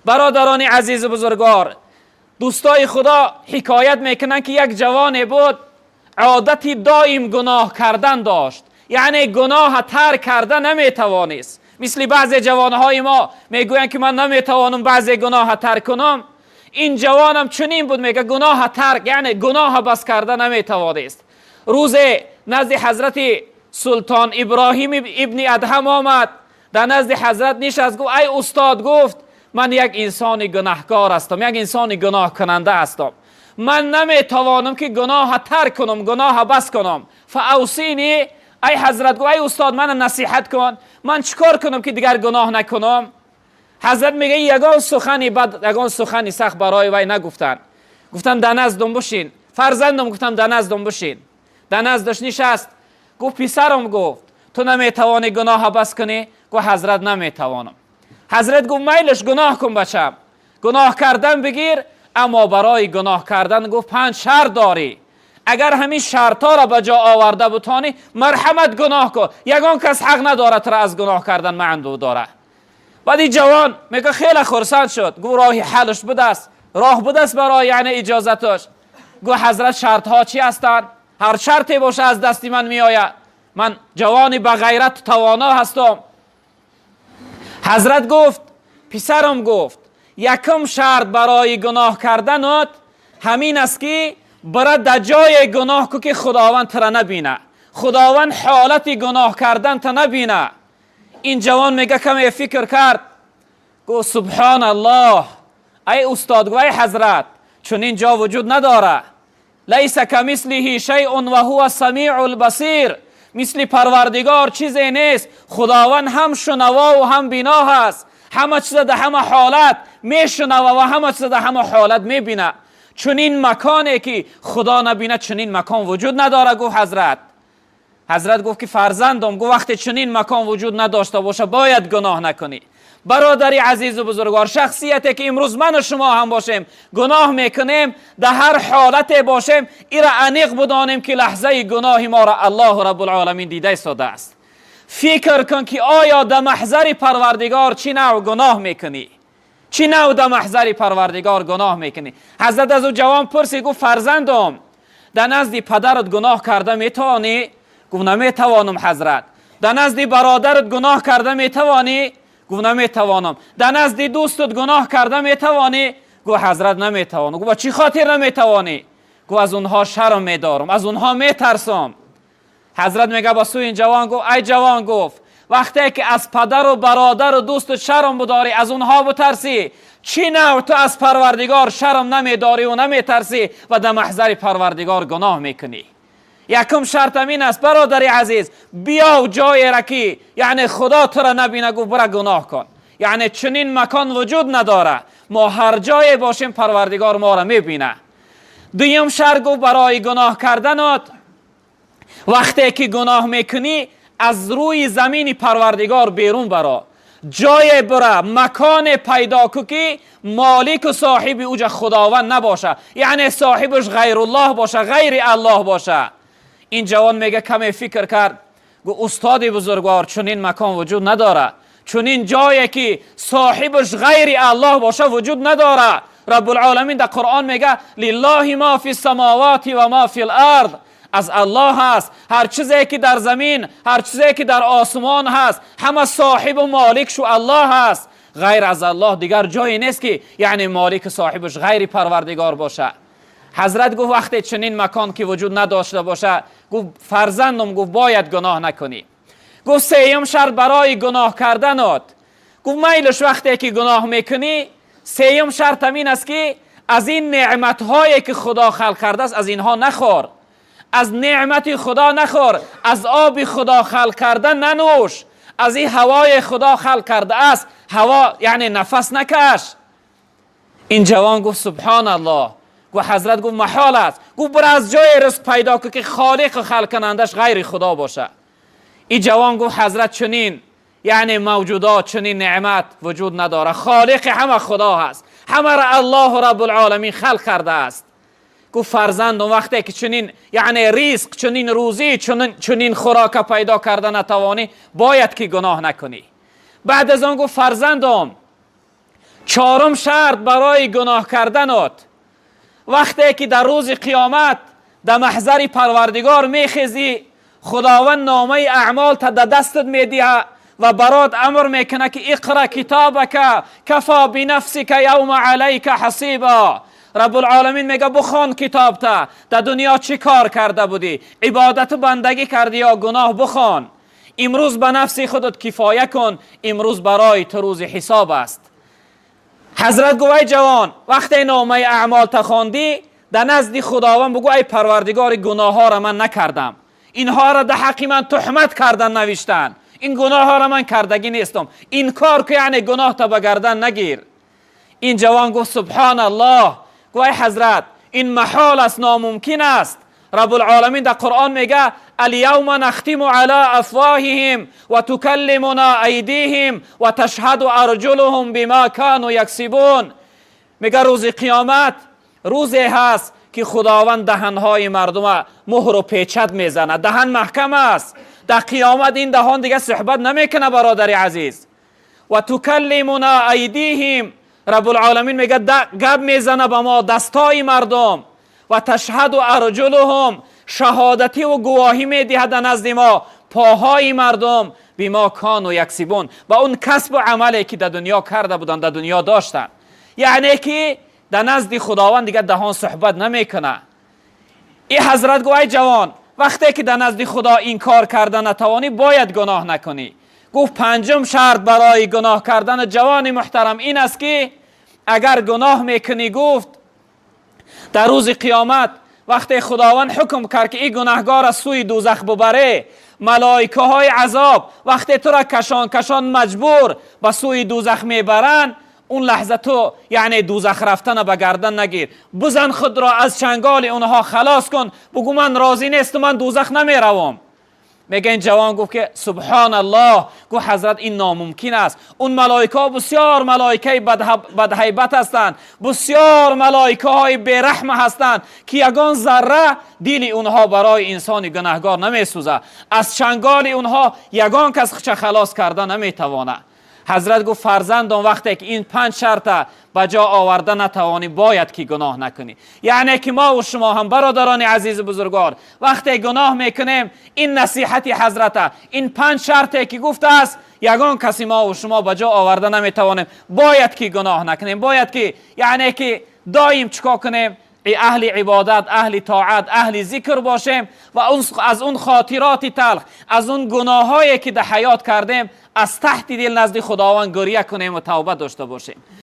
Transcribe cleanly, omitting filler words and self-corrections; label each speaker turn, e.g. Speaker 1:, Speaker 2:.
Speaker 1: Бародарони азизу бузургвор, дӯстои Худо ҳикоят мекунанд, ки як ҷавоне буд, одати доим гуноҳ кардан дошт, яъне гуноҳ тарк карда наметавонист. Мисли баъзе ҷавонҳои мо мегӯянд, ки ман наметавонам баъзе гуноҳ тарк кунам. Ин ҷавонам чунин буд, мегӯяд, гуноҳ тарк, яъне гуноҳ бас карда наметавонист. Рӯзе назди ҳазрати султон Иброҳим ибни Адҳам омад, дар назди ҳазрат нишаст, гуфт: «Ай устод», гуфт, «ман як инсони гунаҳкор ҳастам, як инсони гуноҳкунанда ҳастам. Ман наметавонам, ки гуноҳ тарк кунам, гуноҳ бас кунам. فأوصني», ай ҳазрат, гуфт, «ай устод, мана насиҳат кун, ман чикор кунам, ки дигар гуноҳ накунам?» Ҳазрат мега, ягон сухани бад, ягон сухани сахт барои вай нагуфтанд. Гуфтанд: «Да наздум бушин, фарзандам», гуфтам, «да наздум бушин». Да наздаш нишаст. Гуфт: «Писарам», гуфт, «ту наметавонӣ гуноҳа бас кунӣ?» Гуфт: «Ҳазрат, наметавонам». Ҳазрат гуфт: «Майлаш, гуноҳ кун, бачам, гуноҳ кардан бигир, аммо барои гуноҳ кардан», гуфт, «панҷ шарт дорӣ. Агар ҳамин шартҳоро ба ҷо оварда бутонӣ, марҳамат, гуноҳ кун. Ягон кас ҳақ надорад туро аз гуноҳ кардан манъ дора». Баъд ин ҷавон мега, хеле хурсанд шуд, гуфт, роҳи ҳалш будааст, роҳ будааст барои, яъне иҷозаташ. Гуфт: «Ҳазрат, шартҳо чӣ ҳастанд? Ҳар шарте боша, аз дасти ман меояд. Ман ҷавони ба ғайрат тавоно ҳастам». Ҳазрат гуфт: «Писарам», гуфт, «якум шарт барои гуноҳ карданат ҳамин аст, ки бара дар ҷое гуноҳ ку, ки Худованд тура набина, Худованд ҳолати гуноҳ кардан та набина». Ин ҷавон мега, каме фикр кард, гуфт: «Субҳон Аллоҳ, ай устод», гуфт, «ай ҳазрат, чунин ҷо вуҷуд надора. ليس كمثله شيء وهو السميع البصير. Мисли Парвардигор чизе нест. Худованд ҳам шунавову ҳам бино ҳаст, ҳама чиза дар ҳама ҳолат мешунава ва ҳама чиза дар ҳама ҳолат мебина. Чунин маконе, ки Худо набина, чунин макон вуҷуд надора», гуфт ҳазрат. Ҳазрат гуфт, ки «Фарзандом», гуфт, «вақте чунин макон вуҷуд надошта боша, бояд гуноҳ накунӣ». Бародари азизу бузургвор, шахсияте ки имрӯз ману шумо ҳам бошем, гуноҳ мекунем, дар ҳар ҳолате бошем, ира аниқ будонем, ки лаҳзаи гуноҳи моро Аллоҳу Раббулоламин дида истодааст. Фикр кун, ки оё дар маҳзари Парвардигор чӣ навъ гуноҳ мекунӣ, чӣ навъ дар маҳзари Парвардигор гуноҳ мекунӣ. Ҳазрат аз ӯ ҷавон пурсид, гуфт: «Фарзандом, дар назди падарат гуноҳ карда метавонӣ?» Гуфт: «Наметавонам, ҳазрат». «Дар назди бародарат гуноҳ карда метавонӣ?» Гуфт: «Наметавонам». «Дар назди дӯстат гуноҳ карда метавонӣ?» Гуфт: «Ҳазрат, наметавонам». Гуфт: «Ба чӣ хотир наметавонӣ?» Гуфт: «Аз онҳо шарм медорам, аз онҳо метарсам». Ҳазрат мега, ба сӯи ин ҷавон гуфт: «Ай ҷавон», гуфт, «вақте ки аз падару бародару дӯсту шарм будорӣ, аз онҳо бутарсӣ, чӣ навъ ту аз Парвардигор шарм намедорӣ наметарсӣ ва дар маҳзари Парвардигор гуноҳ мекунӣ?» Якум шарт ҳамин аст, бародари азиз. Биёв ҷоера, ки яъне Худо тура набина, гуфт, бира гуноҳ кун. Яъне чунин макон вуҷуд надора. Мо ҳар ҷое бошем, Парвардигор моро мебина. Дуюм шарт, гуфт, барои гуноҳ карданат: вақте ки гуноҳ мекунӣ, аз рӯи замини Парвардигор берун баро, ҷое бира, маконе пайдо ку, ки молику соҳиби уҷа Худованд набоша, яъне соҳибаш ғайруллоҳ боша, ғайри Аллоҳ боша. Ин ҷавон мега, каме фикр кард, гуфт: «Устоди бузургвор, чунин макон вуҷуд надора. Чунин ҷое, ки соҳибаш ғайри Аллоҳ боша, вуҷуд надора. Раббулоламин дар Қуръон мега: لله ما في السماوات وما في الأرض. Аз Аллоҳ ҳаст ҳар чизе, ки дар замин, ҳар чизе, ки дар осмон ҳаст, ҳама соҳибу молик шу Аллоҳ ҳаст. Ғайр аз Аллоҳ дигар ҷое нест, ки яъне молику соҳибаш ғайри Парвардигор боша». Ҳазрат гуфт: «Вақте чунин макон ки вуҷуд надошта боша», гуфт, «фарзандум», гуфт, «бояд гуноҳ накунӣ». Гуфт: «Сеюм шарт барои гуноҳ карданот», гуфт, «майлаш, вақте ки гуноҳ мекунӣ, сеюм шарт ҳамин аст, ки аз ин неъматҳое, ки Худо халқ кардааст, аз инҳо нахӯр, аз неъмати Худо нахӯр, аз оби Худо халқ карда нанӯш, аз ин ҳавои Худо халқ кардааст ҳаво, яъне нафас накаш». Ин ҷавон гуфт: «Субҳон Аллоҳ». Гуфт, ҳазрат гуфт: «Маҳол аст». Гуфт: «Бира, аз ҷое ризқ пайдо кун, ки холиқу халқкунандаш ғайри Худо боша». Ин ҷавон гуфт: «Ҳазрат, чунин, яъне мавҷудот, чунин неъмат вуҷуд надорад. Холиқи ҳама Худо ҳаст, ҳамаро Аллоҳу Раббулоламин халқ кардааст». Гуфт: «Фарзандум, вақте ки чунин, яъне ризқ, чунин рӯзӣ, чунин хӯрока пайдо карда натавонӣ, бояд ки гуноҳ накунӣ». Баъд аз он гуфт: «Фарзандум, Чорум шарт барои гуноҳ карданот: вақте ки дар рӯзи қиёмат дар маҳзари Парвардигор мехезӣ, Худованд номаи аъмолта дар дастат медиҳад ва барот амр мекунад, ки اقرأ كتابك كفى بنفسك اليوم عليك حسيبا. Раббулоламин мега: «Бухон китобта, дар дунё чӣ кор карда будӣ, ибодату бандагӣ кардӣ ё гуноҳ, бухон, имрӯз ба нафси худат кифоя кун, имрӯз барои ту рӯзи ҳисоб аст». Ҳазрат гуфт: «Ай ҷавон, вақте номаи аъмолта хондӣ, дар назди Худованд бугӯ: ай Парвардигори, гуноҳҳоро ман накардам, инҳоро дар ҳаққи ман туҳмат кардан навиштанд, ин гуноҳҳоро ман кардагӣ нестам». Инкор ку, яъне гуноҳта ба гардан нагир. Ин ҷавон гуфт: «Субҳоналлоҳ». Гуфт: «Ай ҳазрат, ин маҳол аст, номумкин аст. Раббулоламин дар Қуръон мега: اليوم نختم على أفواههم وتكلمنا أيديهم وتشهد أرجلهم بما كانوا يكسبون». Мега, рӯзи қиёмат рӯзе ҳаст, ки Худованд даҳанҳои мардума муҳру печат мезанад. Даҳан маҳкам аст. Дар қиёмат ин даҳон дига суҳбат намекунад, бародари азиз. وتكلمنا أيديهم, Раббулоламин мега, гап мезана ба мо дастои мардум. وتشهد أرجلهم, шаҳодативу гувоҳӣ медиҳад дар назди мо поҳои мардум. بما كانوا يكسبون, ба он касбу амале, ки дар дунё карда буданд, дар дунё доштанд. Яъне ки дар назди Худованд дигар даҳон суҳбат намекунад. И ҳазрат гуфт: «Ай ҷавон, вақте ки дар назди Худо инкор карда натавонӣ, бояд гуноҳ накунӣ». Гуфт: «Панҷум шарт барои гуноҳ кардани ҷавони муҳтарам ин аст, ки агар гуноҳ мекунӣ, гуфт, дар рӯзи қиёмат, вақте Худованд ҳукм кард, ки ин гунаҳгор аз сӯи дӯзах бубаре, малоикаҳои азоб вақте тура кашон кашон маҷбур ба сӯи дӯзах мебаранд, он лаҳза ту яъне дӯзах рафтана ба гардан нагир, бизан, худро аз чанголи онҳо халос кун, бугӯ: ман розӣ несту, ман дӯзах намеравам». Мега, ин ҷавон гуфт, ки субҳоналлоҳ. Гуфт: «Ҳазрат, ин номумкин аст. Он малоикаҳо бисёр малоикаи бадҳайбат ҳастанд, бисёр малоикаҳои бераҳма ҳастанд, ки ягон зарра дили онҳо барои инсони гунаҳгор намесӯзад. Аз чанголи онҳо ягон кас худша халос карда наметавонад». Ҳазрат гуфт: «Фарзандон, вақте ки ин панҷ шарта ба ҷо оварда натавонӣ, бояд ки гуноҳ накунӣ». Яъне ки мо шумо ҳам, бародарони азизу бузургвор, вақте гуноҳ мекунем, ин насиҳати ҳазрата, ин панҷ шарте ки гуфтааст, ягон каси мо шумо ба ҷо оварда наметавонем, бояд ки гуноҳ накунем, бояд ки яъне ки доим чикор кунем? Аҳли ибодат, аҳли тоат, аҳли зикр бошем ва аз он хотироти талх, аз он гуноҳҳое, ки дар ҳаёт кардем, аз таҳти дил назди Худованд гиря кунем ва тавба дошта бошем.